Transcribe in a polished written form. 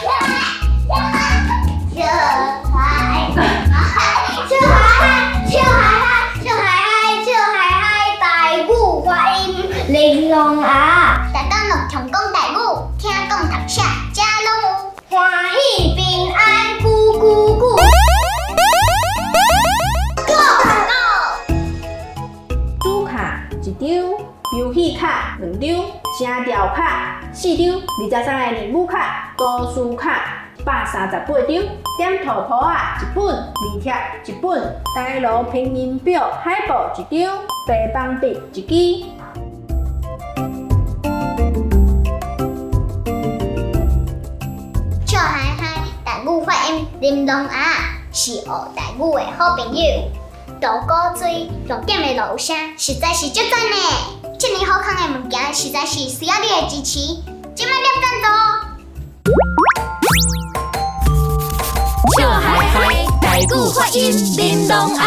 笑嗨嗨，笑嗨嗨，笑嗨嗨，笑嗨嗨，笑嗨嗨，台語發音玲瓏啊！逐工攏常講台語，聽講讀寫，遮攏有。歡喜平安，久久久。Go go！主卡一張，遊戲卡兩張，聲調卡四張，23个字母卡，圖書卡138張，點塗簿仔一本，字帖一本，台羅拼音表海報一張，白板筆一支。笑嗨嗨，台語發音玲瓏啊，是學台語的好朋友。蘆鼓水，重點的鑼聲，實在是足讚呢。這麼好康的物件，實在是需要你的支持。這擺點贊助哦。笑嗨嗨，台語發音玲瓏啊！